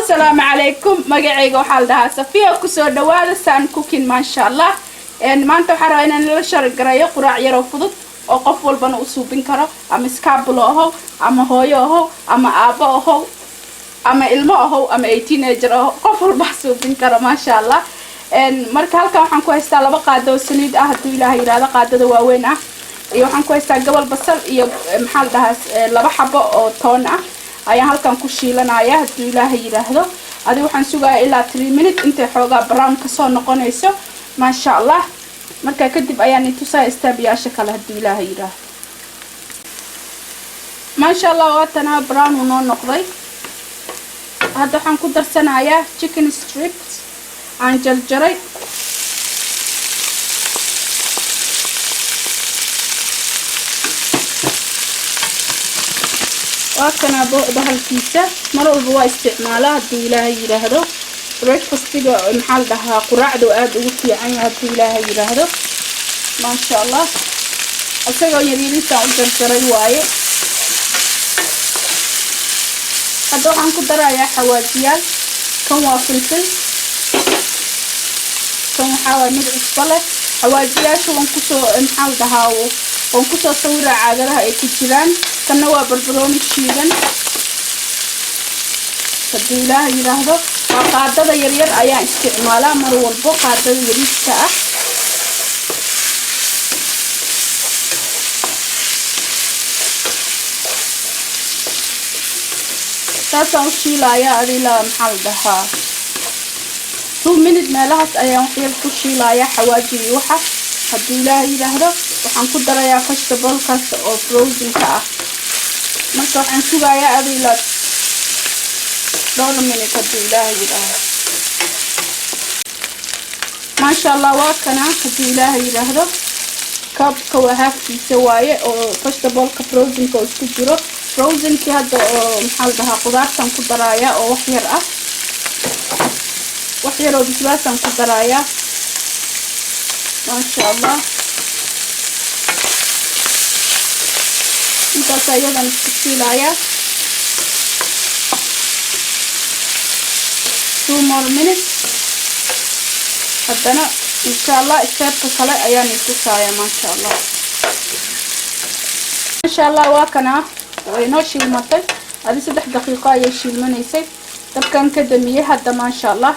Asalaamu calaykum. Magacayga waxaa la dhahaa Safiya. Kusoo dhawaada San Cooking. Maasha Allah, maanta waxaa rabaa inaan la share gareeyo quraac yaroo fudud oo qof walbana u suubin karo, ama iskaabulo ahow, ama hooyo ahow, ama aabbo ahow, ama ilmo ahow, ama a teenager ahow, qof walbaa suubin karo, maasha Allah. Marka halkan waxaan ku haystaa 2 qaado oo saliid ah, hadduu Ilaaha yidhaahdo, qaadada waaweyn ah, iyo waxaan ku haystaa gobol basal iyo, maxaa la dhahaa, 2 xabo oo toon ah ayaan halkan ku shiilanaya, hadduu Ilaaha yidhaahdo. Adi waxaan sugayaa ilaa 3 minute intay xoogaa brown kasoo noqonayso, maasha Allah. Markaa kadib ayaan itusaya step-yaasha kale, hadduu Ilaaha yidhaahdo. Maasha Allah, waatanaa brown uu noo noqday. Hadda waxaan ku darsanayaa chicken strips aan jarjaray. Waa kanaa bahalkiisa, mar walba waa isticmaalaa, hadduu Ilaahay yidhaahdo. Breakfastiga, maxaa la dhahaa, quraacdu aada ugu fiican yahay, hadduu Ilaahay yidhaahdo, maasha Allah. Isagoo yaryariisaan u jarjaray waaye. Hadda waxaan ku darayaa xawaajiyaal. Kan waa filfil, kan waxaa waay mid cusbo leh. Xawaajiyaasha waan kusoo, maxaa la dhahaa, waan kusoo sawiraa caagadaha ay ku jiraan. Kanna waa barbarooni shiidan, hadduu Ilaaha yidhaahdo. Waa qaadada yaryar ayaan isticmaalaa mar walbo, qaadada yariiska ah. Saasaan u shiilayaa adilaa, maxaa la dhahaa, 2 minute meelahaas ayaan waxyar ku shiilayaa xawaajigii waxa, hadduu Ilaaha yidhaahdo. Waxaan ku darayaa vegetablekaas oo frozenka ah. Marka waxaan sugayaa adilaa dhowr minute, hadduu Ilaaha yidhaahdo, maasha Allah. Waa kana, hadduu Ilaaha yidhaahdo, cupka waa halfkiisa waaye oo vegetableka frozenka oo isku jiro, frozenkii hadda oo, maxaa la dhahaa, qudaartan ku daraaya oo wax yar ah, wax yar oo bisbaasaan ku daraaya, maasha Allah. Intaas iyadan isku shiilaya 2 more minutes. Haddana insha Allah stepka kale ayaan itusaaya, maasha Allah. Maasha Allah, waa kana, way noo shiilmatay. Adi 3 daqiiqo ayay shiilmanaysay. Dabkan ka damiyey hadda, maasha Allah.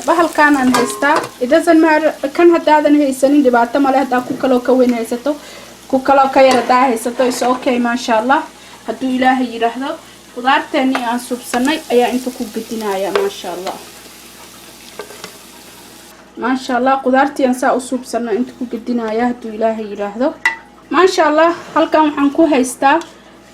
Bahalkaanaan haystaa, it doesn't matter kan haddaadan haysanin, dhibaato male. Haddaa ku kaloo ka weyn haysato, ku kaloo ka yar haddaa haysato, is okay, maasha Allah. Hadduu Ilaahay yidhaahdo, qudaarteenii aan subsanay ayaa inta ku gedinaya, maasha Allah, maasha Allah. Qudaartii aan saa u suubsanay inta ku gedinaya, hadduu Ilaahay yidhaahdo, maasha Allah. Halkan waxaan ku haystaa,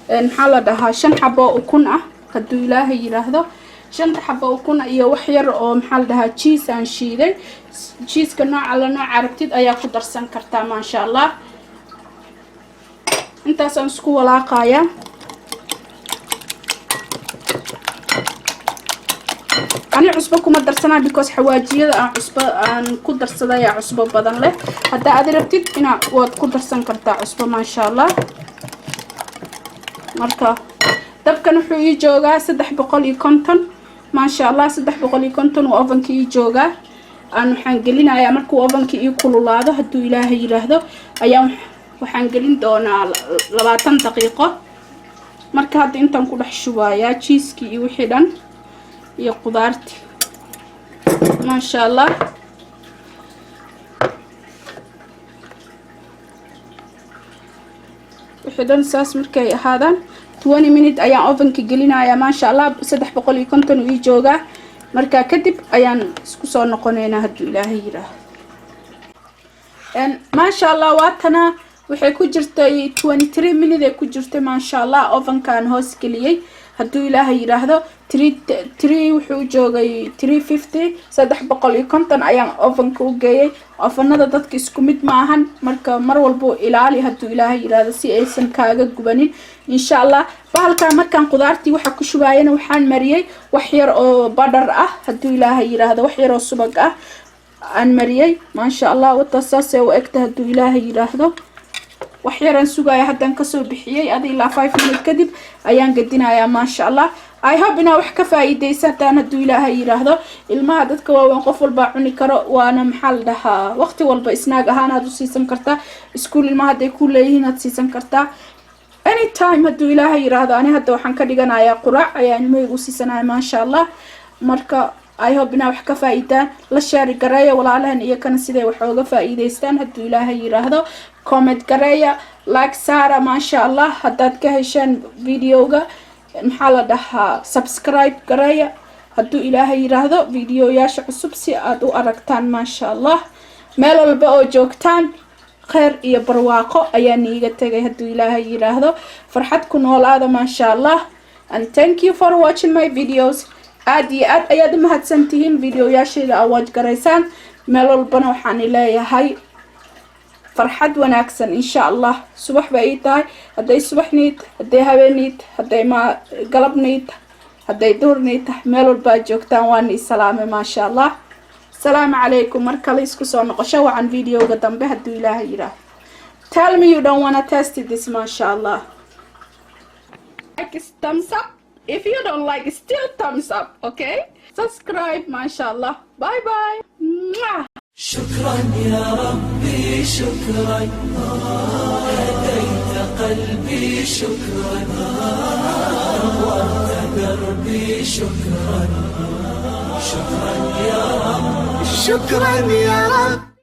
maxaa la dhahaa, shan xabo ukun ah, hadduu Ilaahay yidhaahdo. Shanta xabo ukun iyo wax yar oo, maxaa la dhahaa, cheese aan shiiday. Cheeseka nooca la nooca rabtid ayaa ku darsan kartaa, maasha Allah. Intaasaan isku walaaqayaa. Ani cusbo kuma darsanaa because xawaajiyada aan cusbo aan ku darsaday ayaa cusbo badan leh. Haddaa aad rabtid inaa waad ku darsan kartaa cusbo, maasha Allah. Marka dabkan wuxuu ii joogaa 350, maasha Allah. 350 uu ovenka ii joogaa. Aan waxaan gelinayaa markuu ovenka ii kululaado, hadduu Ilaahay yidhaahdo, ayaan waxaan gelin doonaa 20 daqiiqo. Marka hadda intaan ku dhex shubayaa cheesekii iyo wixii dhan iyo qudaartii, maasha Allah. Wixii dhan saas markay ahaadaan, 20 minute ayaan ovenka gelinayaa, maasha Allah. 350 uu ii joogaa. Markaa kadib ayaan isku soo noqonaynaa, hadduu Ilaahay yidhaahdo, maasha Allah. Waatana, waxay ku jirtay 23 minute ay ku jirtay, maasha Allah. Ovenkaan hoos geliyey, hadduu Ilaahay yidhaahdo. Three three wuxuu joogay 350, 350 ayaan ovenka u geeyay. Ovenada dadka isku mid ma ahan, marka mar walbo ilaali, hadduu Ilaahay yidhaahdo, si aysan kaaga gubanin, insha Allah. Bahalkan markaan qudaartii waxa ku shubaayana, waxaan mariyey wax yar oo butter ah, hadduu Ilaahay yidhaahdo, wax yar oo subag ah aan mariyey, maasha Allah. Wata saasay u egta, hadduu Ilaahay yidhaahdo. Wax yaraan sugaya, haddaan kasoo bixiyey. Adi ilaa 5 minute kadib ayaan gedinayaa, maasha Allah. I hope inaa wax ka faa'iidaysataan hadduu Ilaahay yiraahdo. Ilmaha, dadka waaweyn, qof walbaa cuni karo. Waana, maxaa la dhahaa, waqti walba snack ahaan aad u siisan kartaa. Iskuul ilmaha hadday ku leeyihiin aad siisan kartaa anytime hadduu Ilaahay yiraahdo. Ani hadda waxaan ka dhiganayaa quraac ayaa ilmahayga u siisanaya, maasha Allah. Marka I hope inaa wax ka faa'iidaan. La share gareeya walaalahan iyo kana siday wax ooga faa'iidaystaan hadduu Ilaahay yiraahdo. Comment gareeya, like saara, maasha Allah. Haddaad ka hesheen videoga, maxaa la dhahaa, subscribe gareeya hadduu Ilaahay yiraahdo, videoyaasha cusub si aad u aragtaan, maasha Allah. Meel walba oo joogtaan kheyr iyo barwaaqo ayaa niiga tegay hadduu Ilaahay yiraahdo. Farxad ku noolaada, maasha Allah, and thank you for watching my videos. Aada iyo aad ayaad u mahadsantihiin videoyaashayda aa watch garaysaan. Meel walbana waxaan leeyahay farxad wanaagsan, insha Allah. Subax ba ii tahay, hadday subaxniid, hadday habeeniid, hadday ma galabniid, hadday duhurniid tahay, meel walba aad joogtaan waan ii salaamay, maasha Allah. Asalaamu calaykum. Mar kale isku soo noqosho wacan videoga dambe hadduu Ilaahay yidhaahdo. Tell me you don't wanna test this, maasha Allah. Like is thumbs up. If you don't like, still thumbs up. Okay, subscribe, masha Allah. Bye bye. Mwah. شكرا يا ربي، شكرا، هديت قلبي، شكرا، نورت دربي، شكرا، شكرا يا رب، شكرا يا رب.